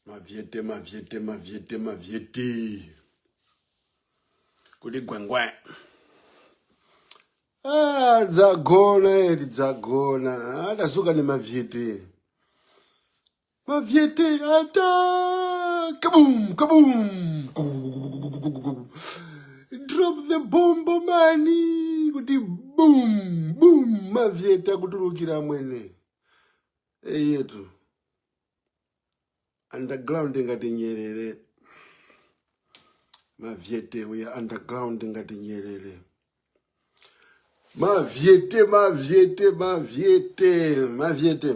Mavyete, mavyete, mavyete, mavyete. Kuti gwengwe. Ah, dzagona eri dzagona. Ah, Tadzuka ni mavyete. Mavyete ata. Kaboom, kaboom. Drop the bomb mani. Kuti boom, boom. Mavyete akutulukira mwene. Eyetu. Underground ngati nyerere. Mavyete, we are underground ngati nyerere. Mavyete, mavyete, mavyete, mavyete.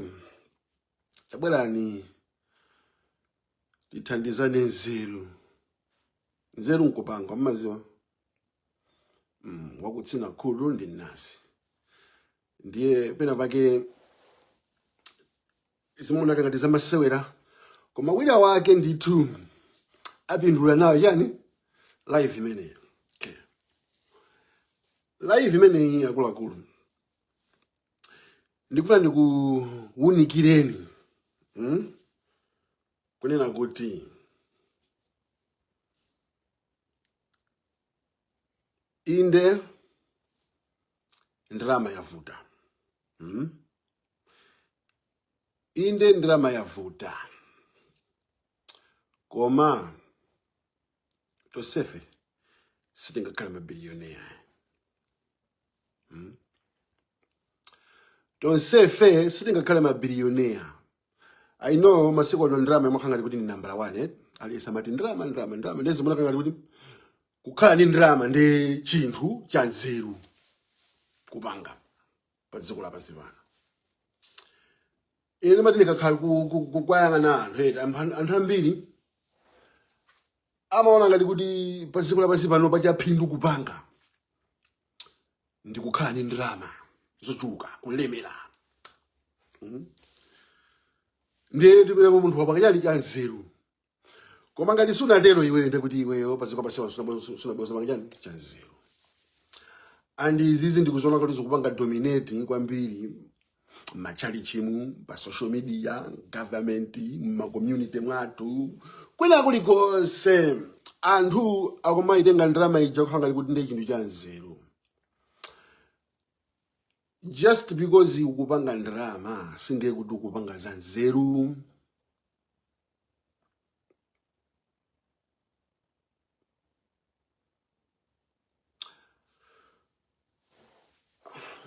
Tabwerani tithandizane nzeru. Nzeru nkupanga mmaziwa. Wakutsina khutu ndi mnansi. Ndiye pena pake zimaoneka ngati zamasewera koma wina wake ndithu apindula nayo chani live imeneyi. Okay. Live imeneyi akuluakulu ndikufuna ndikuwunikireni, Kunena kuti inde ndalama yavuta, Inde ndalama yavuta, koma tonsefe sitingakhale mabiliyoneya. Tonsefe sitingakhale mabiliyoneya. I know masiku ano ndalama imakhala ngati kuti ndi nambala 1, eh? Aliyense amati ndalama, ndalama, ndalama. Ndiye zimaoneka ngati kuti kukhala ndi ndalama ndi chinthu cha nzeru kupanga pa dziko lapansi pano. Ine ndimati ndikakhala kuwayang'ana anthu, eh, anthu ambiri amaona ngati kuti pa dziko lapansi pano pachaphindu kupanga ndi kukhala ndi ndalama zochuluka, kulemera. Ndiye tipelepo munthu wapanga chali cha nzeru. Koma ngati sunatero iweyo, ndiye kuti iweyo pa dziko lapansi pano sunabweza panga chani cha nzeru. And izizi ndikuziona kuti zikupanga dominate kwambiri machalichimu, pa social media, government, mumacommunity mwathu, kwina kulikonse anthu akumayitenga ndalama ija kukhala ngati kuti ndiye chinthu cha nzeru. Just because ukupanga ndalama sindiye kuti ukupanga za nzeru.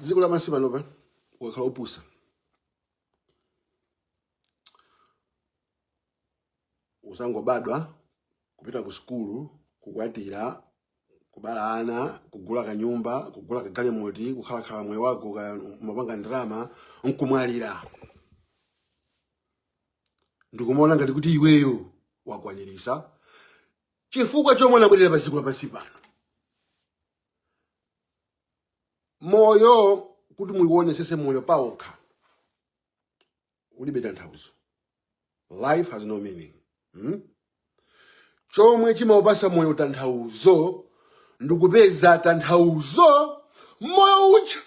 Dziko lapansi panopa ukakhala opusa uzangobadwa, kupita ku sukulu, kukwatira, kubala ana, kugula kanyumba, kugula kagalimoti, kukhalakhala moyo wako, umapanga ndalama, nkumwalira, ndikumaona ngati kuti iweyo wakwanirisa chifukwa chomwe unabwerera pa dziko lapansi pano. Moyo kuti muionesese, moyo paokha ulibe tanthauzo. Life has no meaning, Chomwe chimaupasa moyo tanthauzo ndikupeza tanthauzo moyo uja,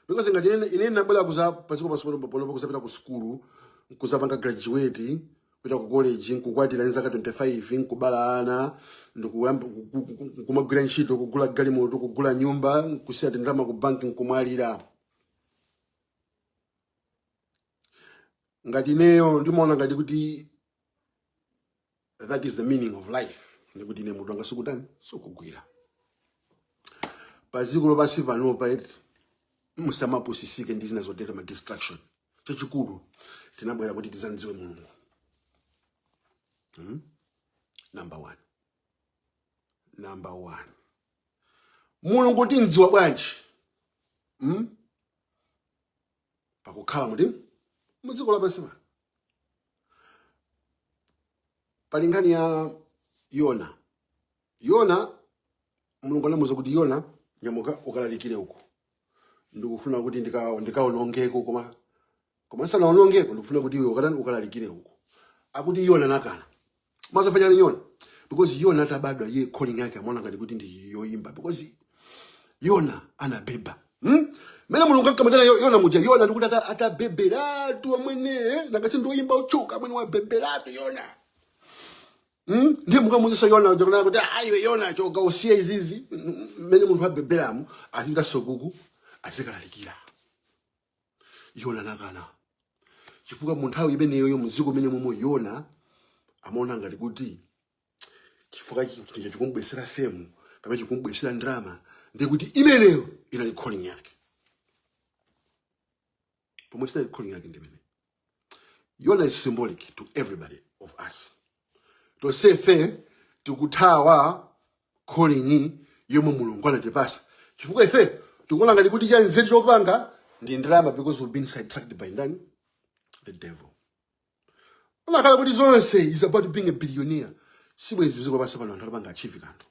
because ngati ine ndinabwera kuza padziko pansi pano pano kuzapita ku sukulu, nkuzapanga graduate, kupita ku college, nkukwatira ndi zaka 25, nkubala ana, ndikuyamba kumagwira ntchito, kugula galimoto, kugula nyumba, nkusiya tindalama ku banki, nkumwalira, ngati ineyo ndimaona ngati kuti that is the meaning of life, ndikuti ine mutu wanga sukutani, sukugwira. Pa dziko lapansi panopa eti, musamapusisike ndi zina zotero, ma distraction. Chachikulu tinabwera kuti tizamdziwe Mulungu, Number one, number one, Mulungu timdziwa bwanji, Pakukhala muti mudziko lapansi pano. Pali nkhani ya Yona. Yona, Mulungu anamuuza kuti, "Yona, nyamuka ukalalikire uku, ndikufuna kuti ndikaonongeko, koma sanaonongeko, ndikufuna kuti iwe ukatani, ukalalikire uku." Akuti Yona nakana. Mazafanyani Yona, because Yona atabadwa, iye calling yake amaona ngati kuti ndi yoyimba, because Yona anabeba. Mene Mulungu ankamutana Yona muja, Yona ndikuti atabeberatu amwene, nangasi ndoyimba uchuka amwene, wabeberatu Yona. Ndiye mukamuzisa Yona uja kunena kuti, "Ah, iwe Yona, choka usiye izizi." Mmene munthu abeberamu azipita sokuku azikalalikira. Yona nakana, chifukwa mu nthawi imeneyoyo, mdziko imene momwe, Yona amaona ngati kuti chifukwa chija chikumbwesera fame kapena chikumbwesera ndalama, ndiye kuti imeneyo inali calling yake, pomwe sinali calling yake. Ndimene Yona is symbolic to everybody of us. Tonsefe tikuthawa calling yomwe Mulungu anatipasa, chifukwa ife tikuona ngati kuti chanzeru chopanga ndi ndalama, because we've been sidetracked by ndani? The devil. Unakhala kuti zonse is about being a billionaire, sibwezi dziko lapansi pano anthu atapanga achieve kanthu.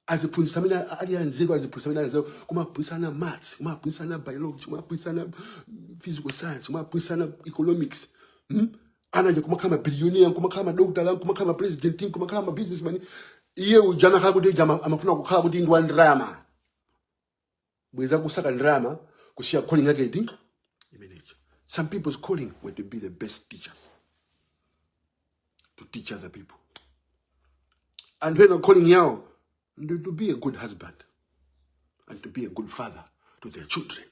Aziphunzitsa amene ali anzeru, aziphunzitsa amene ali anzeru, kumaphunzitsana maths, kumaphunzitsana biology, kumaphunzitsana physical science, kumaphunzitsana economics, Anaja kumakhala mabillionaire, kumakhala madokotala, kumakhala mapresident, kumakhala mabusinessman. Iye uja anakhala kuti uja amafuna kukhala kuti ndi wa ndalama, bweza kusaka ndalama, kusiya calling yake iti imeneji. Some people's calling were to be the best teachers, to teach other people. Anthu ena calling yawo ndi to be a good husband and to be a good father to their children.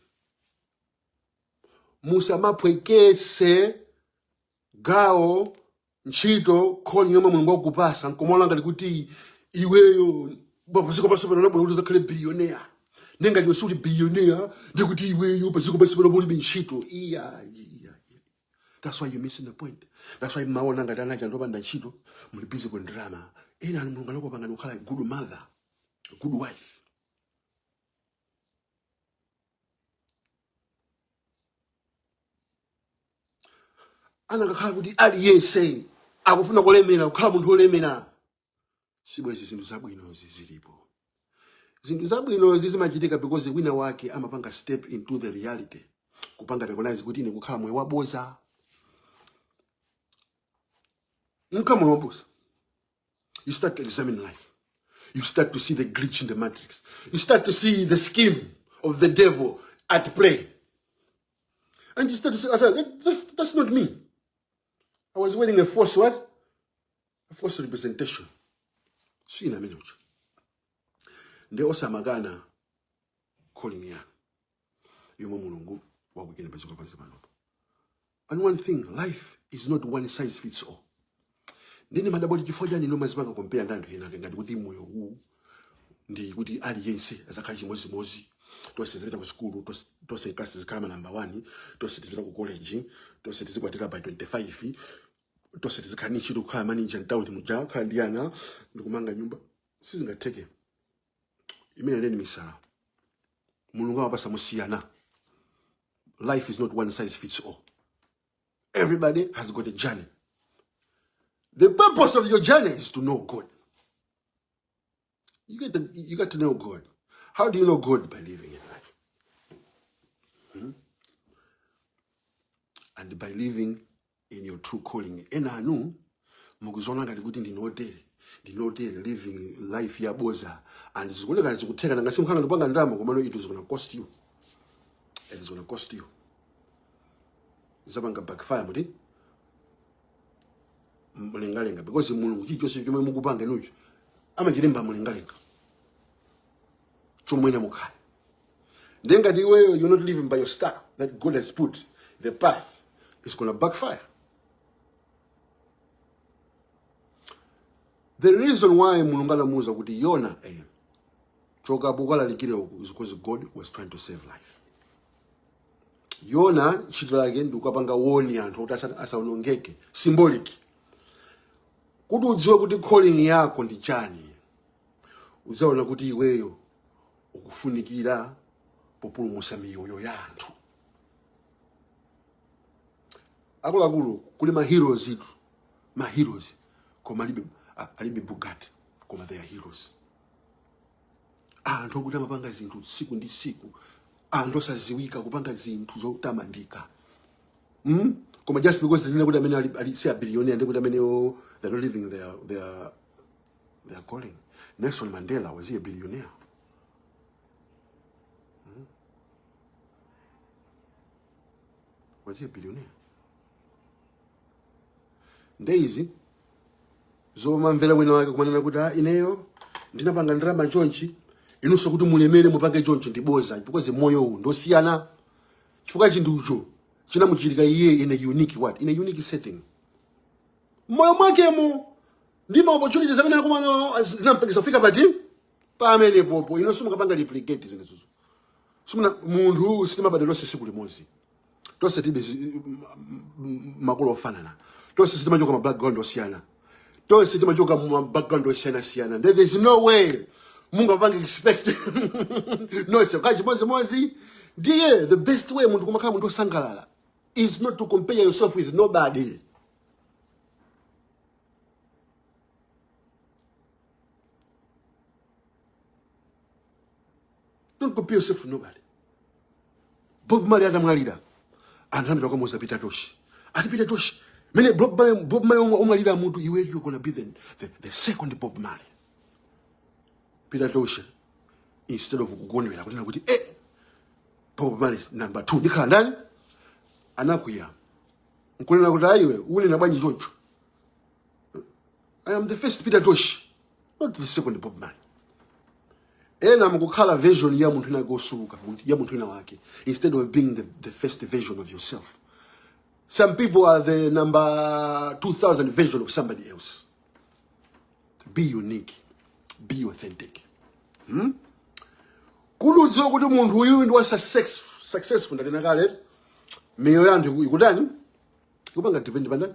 Musamaphwekese gawo, ntchito, calling yomwe Mulungu akupasa, nkumaona ngati kuti iweyo paziko pansi pano unabwera kuti uzakhale billionaire, nenga iwe suli billionaire, ndikuti iweyo paziko pansi pano ulibe ntchito. Iya, iya. That's why you're missing the point. That's why maona ngati anacha ndopanda ntchito, muli busy ku drama. Ena anu Mulungu anakupangani kukhala a good mother, a good wife. Anakakhala kuti aliyense akufuna kulemera, kukhala munthu wolemera, sibwezi zinthu zabwinozi zilipo. Zinthu zabwinozi zimachitika because wina wake amapanga step into the reality, kupanga recognize kuti ine kukhala moyo waboza, nkhala moyo waboza. You start to examine life. You start to see the glitch in the matrix. You start to see the scheme of the devil at play. And you start to say, "That's not me. I was wearing a false what? A false representation. Sina amene uja." Ndi osamakana calling yanu yomwe Mulungu wakuyikani padziko lapansi panopo. And one thing, life is not one size fits all. Ndine madabwa chifukwa chani ino mazipanga compare ndi anthu ena ake, ngati kuti moyo uwu ndi kuti aliyense azakhala chimodzimodzi, tonse tizipita ku sukulu, tonse class zikhala ma number 1, tonse tizipita ku college, tonse tizikwatira by 25, tonse tizikhala ndi ntchito, kukhala manager mtawuni muja, kukhala ndi ana ndikumanga nyumba. Sizingatheke. Imene ndi misala. Mulungu amapasa mosiyana. Life is not one size fits all. Everybody has got a journey. The purpose of your journey is to know God. You got to know God. How do you know God? By living in life and by living in your true calling. Ena anu mukuziona ngati kuti ndinotere, ndinotere, living life yaboza, and zikuoneka zikutheka, nanga simukhala ndipanga ndalama, komano it is gonna cost you. It is gonna cost you. Zapanga backfire muti mlengalenga, because Mulungu chilichonse chomwe mukupanga inucho amachilemba mlengalenga chomwe mukhala. Ndiye ngati iweyo you're not living by your star that God has put, the path is gonna backfire. The reason why Mulungu anamuuza kuti, "Yona, choka ukalalikire uku," is because God was trying to save life. Yona ntchito yake ndi kukapanga warn anthu kuti asaonongeke. Symbolic. Kuti udziwe kuti calling yako ndi chani, udzaona kuti iweyo ukufunikira populumutsa miyoyo ya anthu. Akuluakulu, kuli ma heroes itu, ma heroes, koma alibe Bugatti, koma they are heroes. Anthu okuti amapanga zinthu tsiku ndi tsiku, anthu osaziwika, kupanga zinthu zotamandika. Koma just because tinene kuti amene ali si a billionaire, ndi kuti amenewo they're not living their calling. Nelson Mandela, was he a billionaire? Was he a billionaire? Nde izi zomamvera wina wake kumanena kuti, "Ah, ineyo ndinapanga ndalama chonchi, inunso kuti mulemere mupange chonchi," ndiboza, because moyo uwu ndosiyana, chifukwa chinthucho chinamuchitika iye in a unique what, in a unique setting moyo mwakemo ndi ma opportunities amene akumana zinampangisa kufika pati pamene popo. Ino simukapanga replicate zinezozo. Simuna munthu sitimabadwa tonse siku limodzi, tonse tibe makolo ofanana, tonse sitimachoka ma background osiyana, tonse timachoka mu background osiyana-siyana. There is no way mungapange expect nonse kukhala chimodzimodzi. Ndiye the best way munthu kumakhala munthu osangalala is not to compare yourself with nobody. Don't compare yourself with nobody. Bob Marley atamwalira, anthu ambiri akamuuza Peter Tosh, ati, "Peter Tosh, mene Bob Marley omwalira mutu, iwe you're gonna be the second Bob Marley." Peter Tosh, instead of kukondwera kunena kuti, "Eh, Bob Marley number 2 ndikhala ndani?" anakwiya nkunena kuti, "Ayiwe, unena bwanji choncho? I am the first Peter Tosh, not the second Bob Marley." Ena mukukhala version ya munthu ina osuluka ya munthu ina wake instead of being the first version of yourself. Some people are the number 2000 version of somebody else. Be unique, be authentic. Kuti udziwe kuti munthu uyu ndi wa successful, ndanena kale, miyoyo ya anthu ikutani? Ikupanga depend pandani?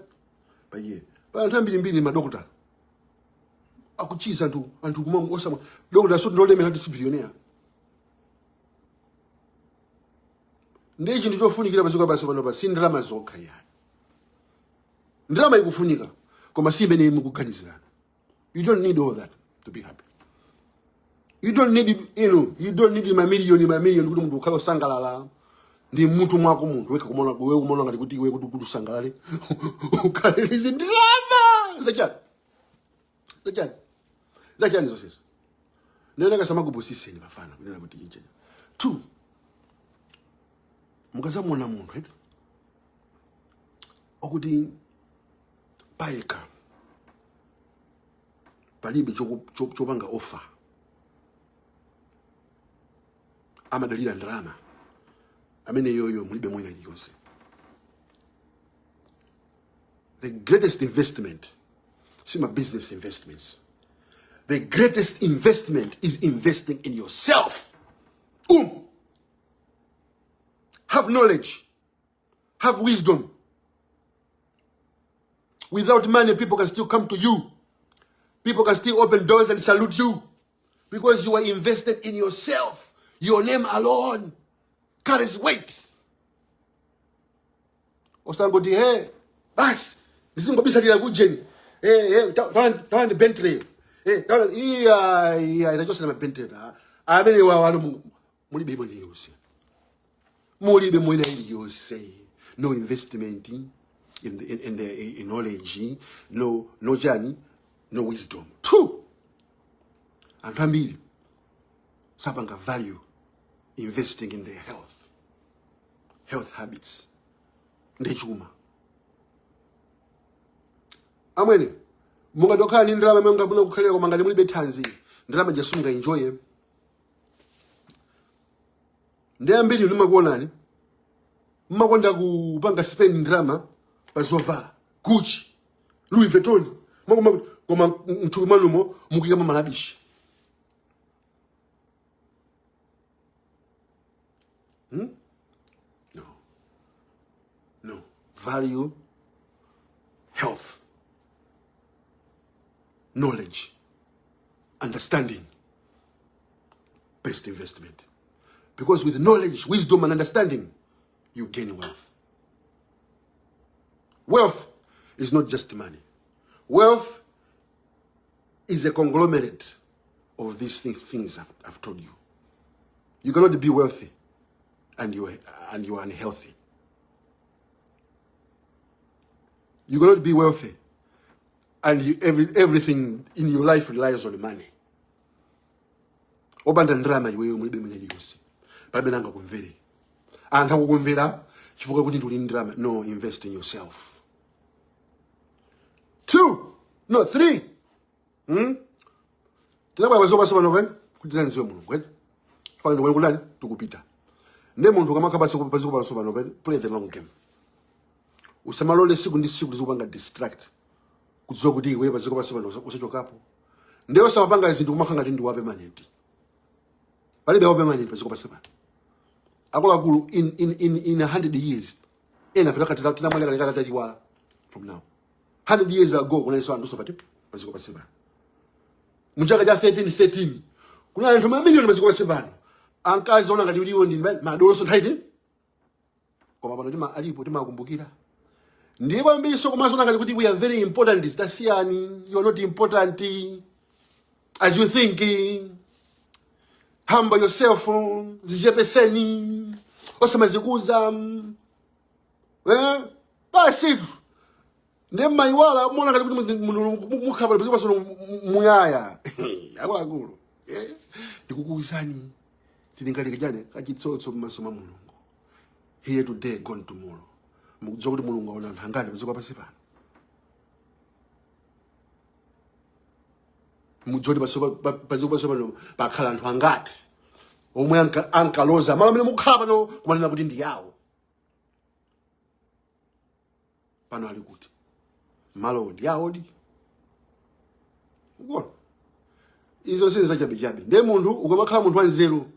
Pa iye. Pa anthu ambirimbiri, madokota akuchiza anthu kuma osamwa dokota so ndolemera ndi billionaire. Ndi chinthu chofunikira padziko pansi panopa si ndalama zokha yani. Ndalama ikufunika, koma si imene mukuganizirana. You don't need all that to be happy. You don't need, you don't need mamiliyoni mamiliyoni kuti munthu ukhale osangalala. Ndi mutu mwako munthu wekha kumaona, wewe kumaona ngati kuti iwe kuti usangalale ukhale ndi ndalama zachani, zachani, zachani zonsezo. Nena kasamakupusiseni mafana kunena kuti iche two. Mukazamuona munthu eti okuti payekha palibe chopanga offer, amadalira ndalama, amene yoyo mulibe mwina iliyonse. The greatest investment si ma business investments. The greatest investment is investing in yourself. Have knowledge, have wisdom. Without money, people can still come to you. People can still open doors and salute you because you are invested in yourself. Your name alone carries weight. Osangoti, "He, basi ndizingobisalira kujeni, hey, hey, taona ndi Bentley, hey, taona iya iya inachosera ma Bentley." Amene wawo ano mulibe imwe yonse, mulibe mwina iliyonse. No investment in knowledge, no chani, no wisdom. Two, anthu ambiri sapanga value investing in their health. Health habits ndi chuma, amwene. Mungatokhala ndi ndalama imene mungafuna kukhalira, koma ngati mulibe thanzi, ndalama jasunga enjoye. Ndi ambiri ndimakuonani mmakonda kupanga spend ndalama pa zovala, Gucci, Louis Vuitton, koma mthupi mwanumo mukuyikamo ma rubbish. No. Value health, knowledge, understanding. Best investment, because with knowledge, wisdom and understanding, you gain wealth. Wealth is not just money. Wealth is a conglomerate of these things I've told you. You cannot be wealthy and you are unhealthy. You cannot be wealthy and everything in your life relies on money. Opanda ndalama iweyo mulibe mwina iliyonse, palibe nanga kumvere anthu akukumvera. Chifukwa kuti nduli ndalama. No, invest in yourself. Two, no, three. Tinabwera paziko pansi pano pene kuti tidziwe Mulungu, eti? Chifukwa ndikuona kulani tikupita. Nde munthu ukamakhala paziko pansi pano pene, play the long game. Usamalole siku ndi siku lizikupanga distract. Kudziwa kuti iwe paziko pansi pano usachokapo. Nde osamapanga zinthu kumakhala ngati ndi wa permanent. Palibe wa permanent paziko pansi pano. Akuluakulu in 100 years ena fika tinamwalira kalekale tatiwala from now. 100 years ago kunalinso anthu pati paziko pansi pano. Muchaka cha 1313 kunali anthu mamiliyoni paziko pansi pano. Ankaziona ngati uliwo ndi madoloso nthawi koma pano tima alipo timakumbukira. Ndiye kwambiri so komanso ngati kuti we are very important, tasiyani, you are not important as you think. Humble yourself, zichepeseni, osamazikuza. Eh? Basi tu. Ndiye maiwala muona ngati kuti mukhala pali paziko pano muyaya. Akuluakulu. Eh? Ndikukuwuzani tili ngati kachani kachitsotso m'maso mwa Mulungu. Here today, gone tomorrow. Mukudziwa kuti Mulungu aona anthu angati paziko pansi pano. Mukudziwa kuti paziko pansi pano pakhala anthu angati omwe ankaloza malo amene mukukhala pano kumanena kuti ndi yawo. Pano ali kuti malowo ndi awodi. Ukuona izo si zachabechabe. Ndiye munthu ukamakhala munthu wanzeru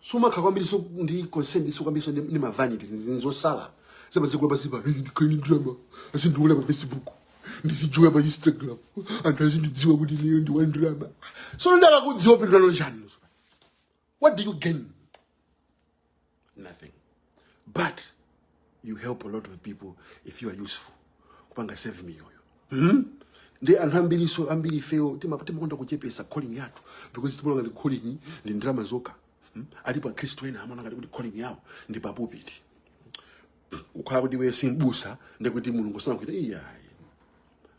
sumakhala kwambiri so ndi concerned so kwambiri so ndi ma vanity zosala zapaziko lapansi pano. Ndikhale ndi ndalama, azindiona pa Facebook, ndizidziwa pa Instagram, anthu azindidziwa kuti ineyo ndi wa ndalama. So ndakakudziwa pindulano chani? What do you gain? Nothing. But you help a lot of people if you are useful. Kupanga save miyoyo. Ndi anthu ambiri so ambiri ifeyo timakonda kuchepesa calling yathu because timaona ngati calling ndi ndalama zokha. Alipo akhristu ena amaona ngati kuti calling yawo ndi pa pulpit. Ukhala kuti iwe simbusa ndi kuti Mulungu sanakuite. Iya.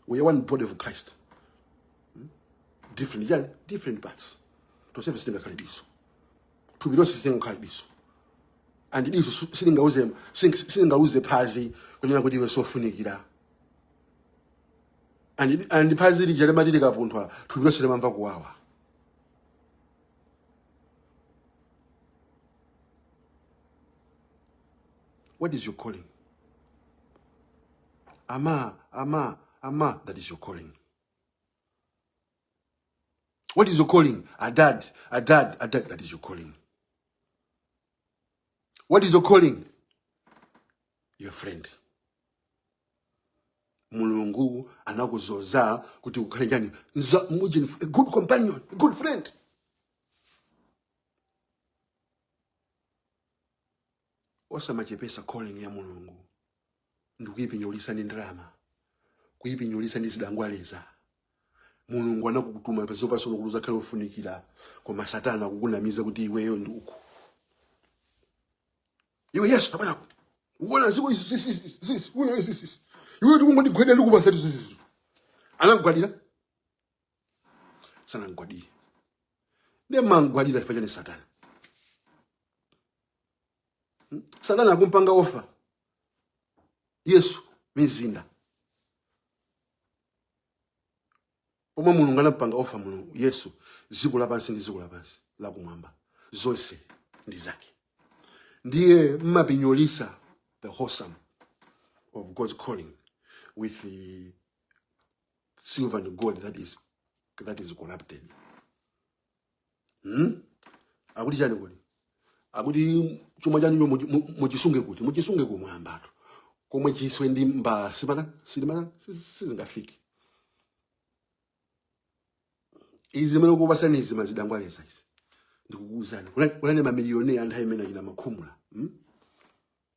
We are one body of Christ. Different yani, different parts. Tonsefe sitingakhale diso. Thupi lonse silingakhale diso. And diso silingauze phazi kunena kuti iwe sofunikira. And phazi lija limati likapunthwa thupi lonse limamva kuwawa. What is your calling? Ama, ama, ama, that is your calling. What is your calling? A dad, a dad, a dad, that is your calling. What is your calling? Your friend. Mulungu anakuzoza kuti ukhale njani? Mujeni, a good companion, a good friend. Osamachepesa calling ya Mulungu ndikuyipinyolisa ndi ndalama, kuyipinyolisa ndi zidangwaleza. Mulungu anakukutuma paziko pansi kuti uzakhale ofunikira, koma Satana akukunamiza kuti iweyo ndi uku. Iwe Yesu tabwerako. Ukuona ziko izi izi izi izi, ukuona izi izi. Iwe tikungodigwedera ndikupasa izi izi. Anamgwadira? Sanamgwadire. Ndiye mangwadira chifukwa chani Satana? Satana akumpanga offer Yesu mizinda pomwe Mulungu anampanga offer Mulungu Yesu dziko lapansi ndi dziko lapansi lakumwamba zonse ndi zake. Ndiye mmapinyolisa the wholesome of God's calling with the silver and gold that is corrupted. Akuti chani kodi? Akuti chuma chanucho muchisunge kuti? Muchisunge kumwambatu komwe chiswe ndi mbala simana silimana sizingafike. Izi zimene kupasani izi mazidangwaleza izi ndikukuwuzani kunali mamiliyoni anthu amene achina makhumula,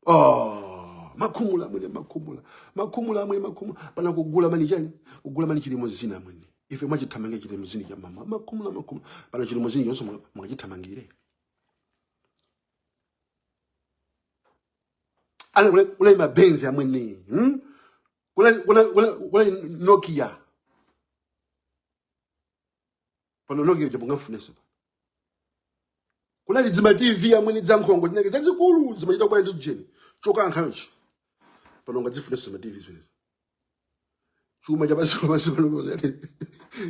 Oh, makhumula mwene makhumula makhumula mwene makhumula pana kugula mani chani kugula mani chilimo zina mwene ife mwachithamangira chilimo zini cha mama makhumula makhumula pana chilimo zini chonse mwachithamangire ana kule mabenzi amwene, Kule Nokia pano Nokia japungafuneso kunali dzima TV amwene dza nkhongo zinake zazikulu zimachita kubwera ndi jeni. Chokankhayochi pano ungadzifunenso ma TV zimenezo. Chuma cha pansi pansi pano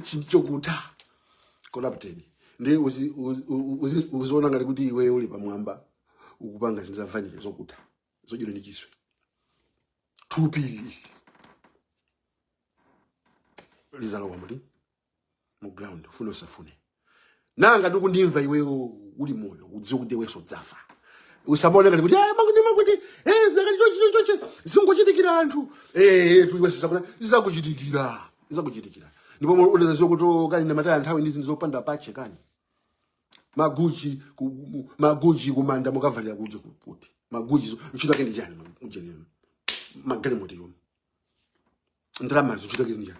chinthu chokutha, corrupted. Ndi uziona ngati kuti iwe uli pamwamba, ukupanga zinthu za vanity, zokutha, zodyedwa ndi chiswe. Thupi lizalowa muli mu ground, ufune usafune. Nanga ndikundimva iweyo uli moyo, udziwe kuti iwenso udzafa. Usamaone ngati kuti "Ah, makuti makuti zakati chochi chochi zingochitikira anthu tu." Iwe sizakuna, zizakuchitikira, zizakuchitikira. Ndipo unazaziwa kuti, oh, kani namataya nthawi ndi zinthu zopanda pache. Kani maguchi maguchi kumanda mukavalira kuja kuti maguchi ntchito yake ndi chani? Ujeni magalimoto yomwe ndalamazo ntchito yake ndi chani?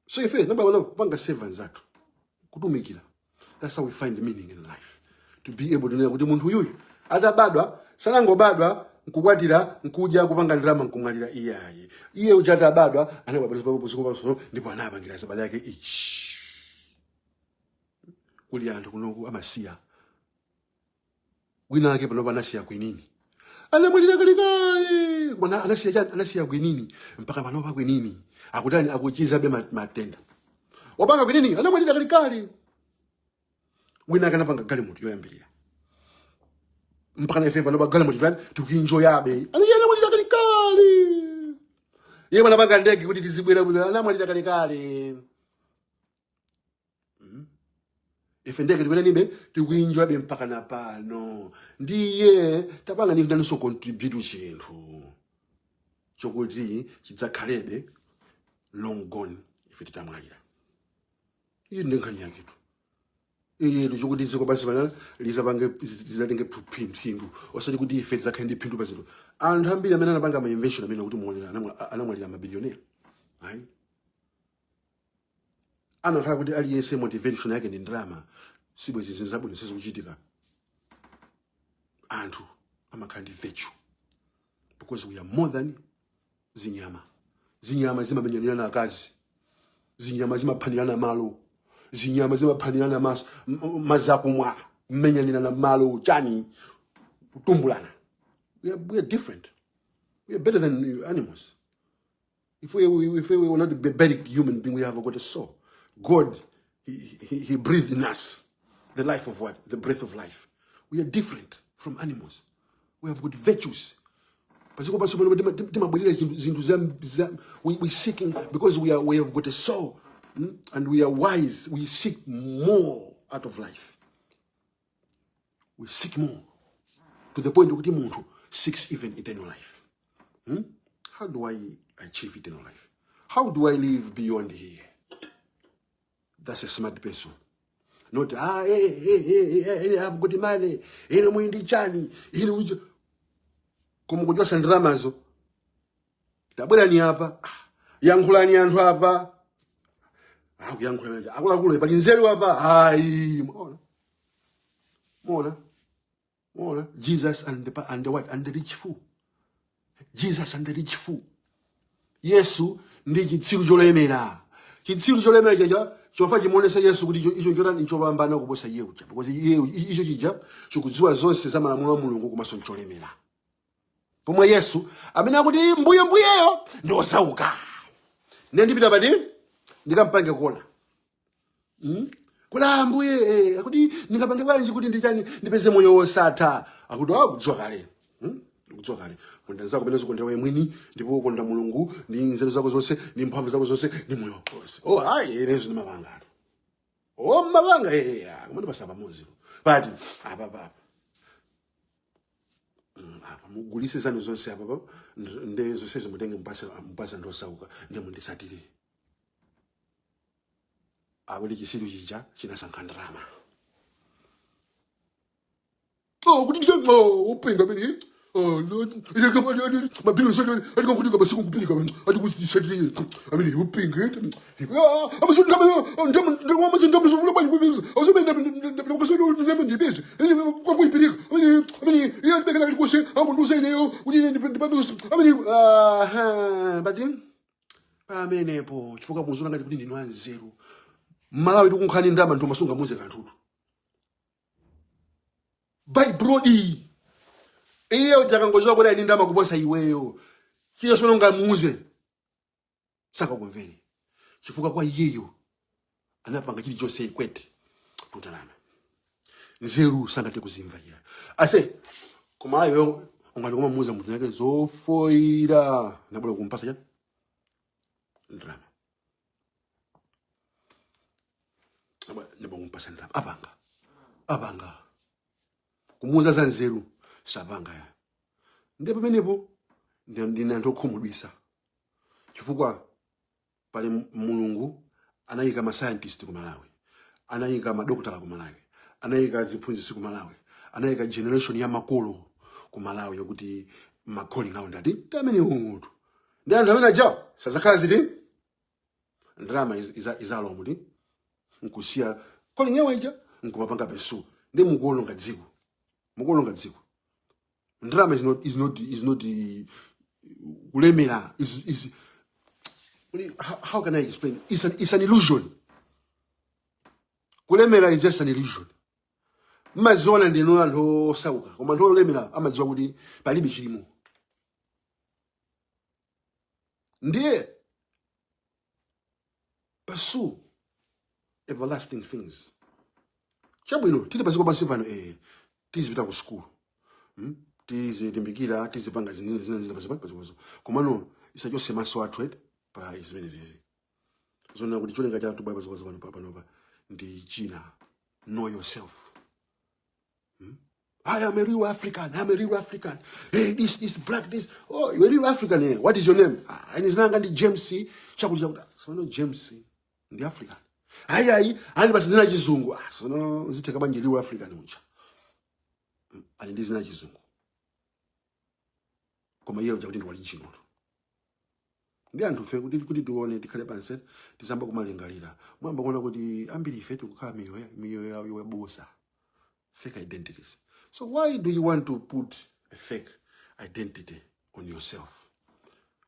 So ife nababa panga serve anzathu, kutumikira. That's how we find meaning in life, to be able to know kuti munthu uyuyu atabadwa sanangobadwa nkukwatira, nkudya, kupanga ndalama, nkumwalira. Iyaye, iye uja atabadwa anabadwa ndipo anapangira zabale yake ichi. Kuli anthu kunoku amasiya wina ake panopa anasiya kwinini, anamwalira kalekale, koma anasiya chani? Anasiya kwinini. Mpaka panopa kwinini akutani? Akuchizabe matenda. Wapanga kwinini anamwalira kalekale. Wina ake anapanga galimoto yoyambirira, mpaka na ife panopa galimoto tani tikuinjoyabe. Anamwalira kalekale. Iye anapanga ndege kuti tizibwera bwino, anamwalira kalekale. Ife ndege tikunenibe, tikuinjoyabe mpaka na pano. Ndiye tapanga ni naninso contribute chinthu chokuti chidzakhalebe long gone ife titamwalira. Iyi ndi nkhani yaketu iyetu, chokuti dziko pansi pana lizapange, lizatenge phindu, osati kuti ife tidzakhale ndi phindu pa zinthu. Anthu ambiri amene anapanga ma invention amene kuti muonera anamwalira mabilionera. Ayi, amakhala kuti aliyense motivation yake ndi ndalama, sibwezi zinthu zabwino sizikuchitika. Anthu amakhala ndi virtue because we are more than zinyama. Zinyama zimamenyanirana akazi, zinyama zimaphanirana malo, zinyama zimaphanirana mazakumwa, mmenyanirana malo, chani, kutumbulana. We are different. We are better than animals. If we were not a barbaric human being, we have got a soul. God, he breathed in us the life of what? The breath of life. We are different from animals. We have got virtues. Paziko pansi pano timabwerera zinthu we seeking because we have got a soul, And we are wise. We seek more out of life. We seek more to the point kuti munthu seeks even eternal life. How do I achieve eternal life? How do I live beyond here? That's a smart person. Not, "Ah, hey, hey, hey, hey, hey, I've got money. Ine mwindi chani. Ine ujo." Koma kuchosa ndalamazo. Tabwerani apa. Ah, yankhulani anthu apa. Ah, kuyankhula manje. Akuluakulu pali nzeru apa. Ayi, muona. Muona. Muona. Jesus and the what? And the rich fool. Jesus and the rich fool. Yesu ndi chitsiru cholemera. Chitsiru cholemera chaja chofa chimuonesa Yesu kuti icho chotani chopambana kuposa iye uja, because iye icho chija chikudziwa zonse za malamulo a Mulungu komanso ncholemera, pomwe Yesu amene akuti mbuye mbuyeyo ndi osauka. Ndiye ndipita pati ndikampange kola. Kula ambuye, akuti ndingapange bwanji kuti ndichani ndipeze moyo wosatha? Akuti, ah, kudziwa kale, Kudziwa kale konda zako pene zikonda wewe mwini, ndipo konda Mulungu ndi nzeru zako zonse ndi mphamvu zako zonse ndi moyo wako wonse. Oh, ayi, inezo ndimapanga. Oh, mapanga? Koma ndipasa pamodzi pati apa apa apa mugulise zanu zonse apa pa nde zonse zimutenge, mupase, mupase anthu osauka, ndi mundisatire. Akuti chisiru chija chinasankha ndalama. Oh, kuti ndicho, oh, upinga mene. Oh, no, mabhilo sani andikakutika masiku kupirika andikuzisatire amene upinga. Ah, amaso ndama ndama ndama bwanji awusobe ndama ndipeze kwakuipirika amene amene iye ndibekela kalikose angondiuza ineyo kuti ine ndipambe amene aha bati pamenepo chifukwa muzona ngati kuti ndinu anzeru. Malawi tikunkhani ndalama, anthu masunga muze kanthutu. Buy brody. Iye uja akangodziwa kuti ali ndi ndalama kuposa iweyo, chilichonse ungamuuze sangakumvere, chifukwa kwa iyeyo anapanga chilichonse equate to ndalama. Nzeru sangathe kuzimva iye ase. Koma iweyo ungati kumamuuza munthu yake zofoira, nabwera kumpasa cha ndalama, nabwera kumpasa ndalama, apanga kumuuza za nzeru sapanga ya. Ndiye pamenepo ndine anthu okhumudwisa, chifukwa pali Mulungu anayika ma scientist ku Malawi, anayika madokotala ku Malawi, anayika aziphunzitsi ku Malawi, anayika generation ya makolo ku Malawi yokuti ma calling awo ndati ndi amene utu ndi anthu amene ajawo sazakhala ziti ndalama izalowa muti nkusiya calling yawo ija nkumapanga pursue. Ndi mukuwononga dziko, mukuwononga dziko. Ndalama is not kulemera is how can I explain? It's an illusion. Kulemera is just an illusion. Mmaziona ndinu anthu osauka, koma anthu olemera amadziwa kuti palibe chilimo. Ndiye pursue everlasting things. Chabwino, tili paziko pansi pano, tizipita ku school, Tizilimbikira, tizipanga zina zina zina paziko paziko, komano isachose maso athu eti pa zimene zizi zona kuti cholinga chathu baba paziko pano panopa ndi china. Know yourself. I am a real African. I'm a real African. Hey, this black, this. Oh, you're a real African. Eh? What is your name? Ah, and his name is James. Chakuti chakuti. So no James. Ndi African. Ayi ayi, ani basi zina chizungu. Ah, so no zitheka bwanji real African uja? Ali ndi zina chizungu. Koma iye uja kuti ndi original. Ndi anthu fe kuti tione, tikhale pansi, tizamba kumalingalira. Mwamba kuona kuti ambiri ife tikukhala miyoyo yabosa. Fake identities. So why do you want to put a fake identity on yourself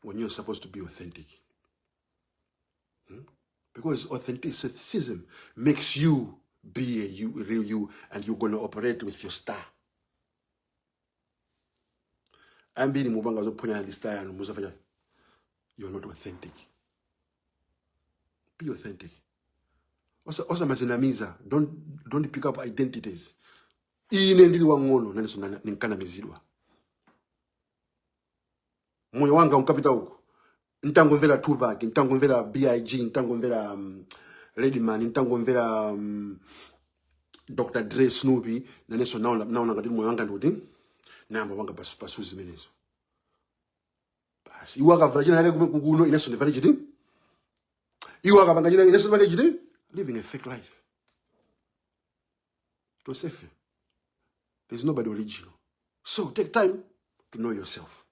when you're supposed to be authentic? Because authenticism makes you be a you, a real you, and you're going to operate with your star. Ambiri mupanga zophwanya ndi star yanu muzafa. You're not authentic. Be authentic. Osa mazinamiza. Don't pick up identities. Ine ndili wang'ono nanenso ninkanamizidwa. Moyo wanga unkapita uko ntangomvera Tupac, ntangomvera Big, ntangomvera Redman, ntangomvera Dr Dre, Snoopy, nanenso naona ngati moyo wanga ndikuti nayamba panga pasu zimenezo basi. Iwo akavala china chake kuno, inenso ndivale chiti. Iwo akapanga china, inenso ndipange chiti. Living a fake life. Tosefe, there's nobody original. So take time to know yourself.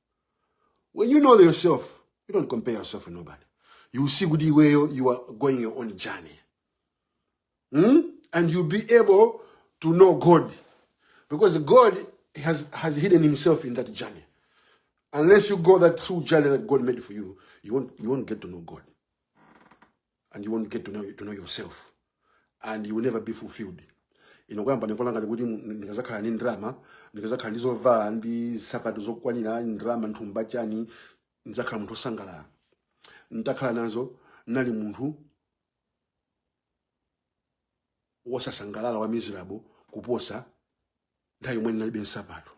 When you know yourself, you don't compare yourself with nobody. You see kuti iweyo you are going your own journey, And you'll be able to know God, because God has hidden himself in that journey. Unless you go that true journey that God made for you, you won't get to know God, and you won't get to know yourself, and you will never be fulfilled. Ino kuyamba ndikolanga kuti ndikazakhala ndi ndrama, ndikazakhala ndi zovala ndi sapato zokwanira, ndrama nthumba chani, ndizakhala munthu osangalala. Ntakhala nazo, nali munthu wosasangalala, wa miserable kuposa nthawi yomwe ndinalibe nsapato.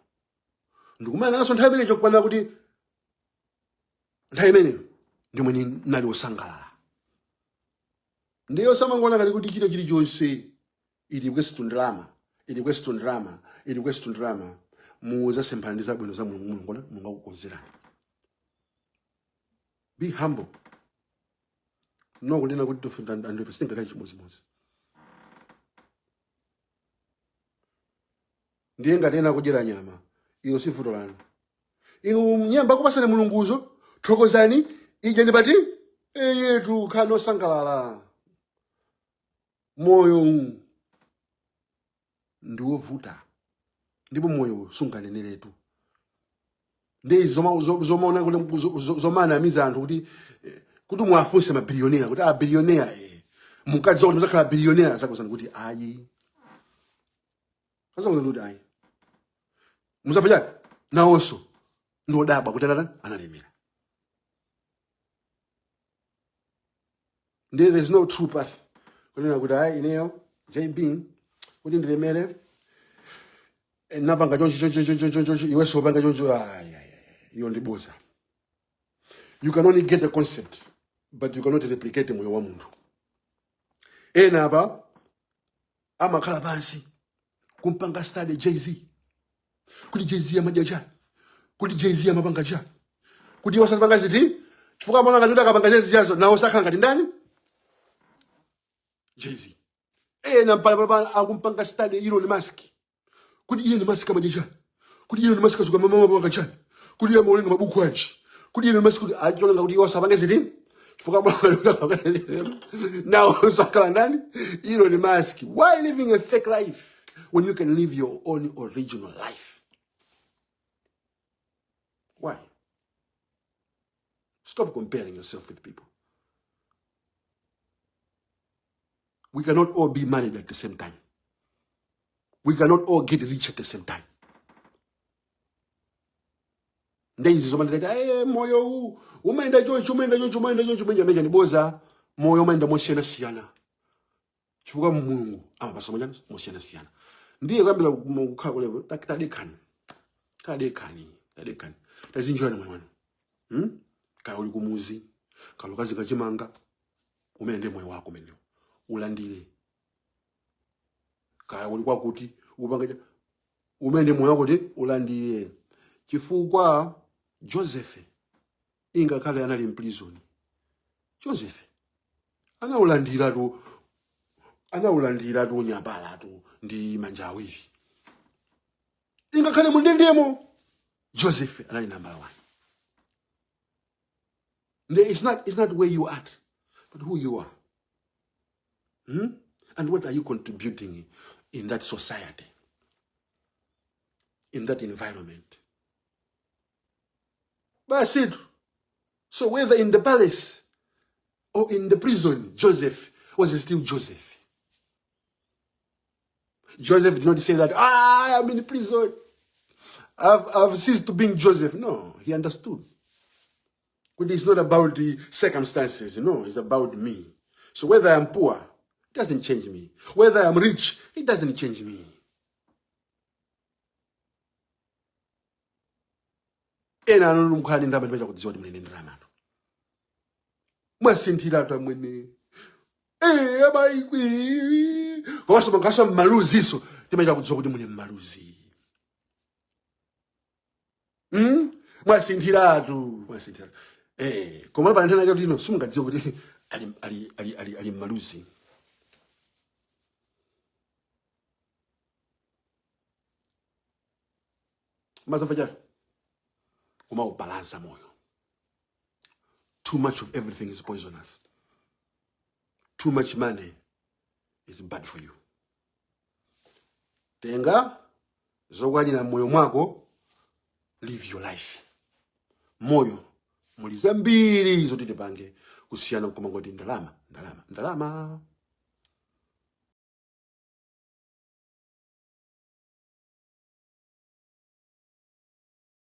Ndikumana naso nthawi imeneyo chokwana kuti nthawi imeneyo ndimwe nali wosangalala. Ndiyo samangoona kali kuti china chilichonse ili equals ndalama, ili equals ndalama, ili equals ndalama. Muzasemphana ndi zabwino za Mulungu. Mulungu Mulungu akukonzerani. Be humble. No kunena kuti anthu ife sitingakhale chimodzimodzi. Ndiye ngati ena akudyera nyama, ilo si vuto lanu. Inu nyemba akupasani Mulunguzo, thokozani, ije ndipati eyetu, khani osangalala. Moyo uwu ndiwovuta, ndipo moyo sunganeneretu. Ndi izi zomaona kuti zomanamiza anthu kuti kuti muwafunse mabilionea kuti a billionaire, mukadziwa kuti muzakhala billionaire, azakuuzani kuti ayi, azakuuzani kuti ayi, muzafa chani. Nawonso ndi odabwa kuti anatani, analemera. Ndiye there's no true path kunena kuti ayi, ineyo JB kuti ndilemere, napanga chonchi chonchi chonchi chonchi chonchi, iwenso upanga choncho. Ayi, ayi, ayi, iyo ndi boza. You can only get a concept, but you cannot replicate moyo wa munthu. Ena apa amakhala pansi kumpanga study Jay-Z, kuti Jay-Z amadya chani, kuti Jay-Z amapanga chani, kuti iwo sazipanga ziti, chifukwa amaona ngati kuti akapanga Jay-Z yazo nawo sakhala ngati ndani? Jay-Z. Ena mpalapala akumpanga study Elon Musk, kuti Elon Musk amadya chani, kuti Elon Musk azuka mama amapanga chani, kuti iye amawerenga mabuku anji, kuti Elon Musk kuti acholenga kuti iwo sapange ziti, chifukwa amaona ngati kuti akapanga ziti nawo sakhala ndani? Elon Musk. Why living a fake life when you can live your own original life? Why? Stop comparing yourself with people. We cannot all be married at the same time. We cannot all get rich at the same time. Ndeizi zomwe ndinati moyo uwu umayenda chonchi, umayenda chonchi, umayenda chonchi, umayenda chonchi, ndiboza. Moyo umayenda mosiyanasiyana, chifukwa Mulungu amapasa mojani mosiyanasiyana. Ndiye kuyambira kukhala kulepo, tadekani, tadekani, tadekani, tazinjoyani moyo wanu, Kaya uli kumuzi, kaya ukazinga chimanga, umene ndi moyo wako umenewo ulandire. Kaya uli kwakuti upanga umene ndi moyo wako kuti ulandire, chifukwa Joseph ingakhale anali m'prison, Joseph anaulandiratu, anaulandiratu unyapalatu ndi manja awiri. Ingakhale mundendemo, Joseph anali number one. It's not where you are, but who you are, And what are you contributing in that society, in that environment? Basitu. So whether in the palace or in the prison, Joseph was still Joseph. Joseph did not say that, I'm in prison, I've ceased to being Joseph. No, he understood. But it's not about the circumstances. No, it's about me. So whether I'm poor, it doesn't change me. Whether I'm rich, it doesn't change me. Ena anonu mukhala ndi ndalama, ndimacha kudziwa kuti muli ndi ndalama, mwasinthiratu amwene. Abaikwi komanso mukhaso mmaluziso, timacha kudziwa kuti muli mmaluzi. Mwasinthiratu, mwasinthiratu. Koma pa nthena kuti ino simungadziwe kuti ali mmaluzi. Mazamva chani? Kumaubalansa moyo. Too much of everything is poisonous. Too much money is bad for you. Tenga zokwanira moyo mwako, live your life. Moyo muli zambiri zoti tipange kusiyana nkumangoti ndalama, ndalama, ndalama.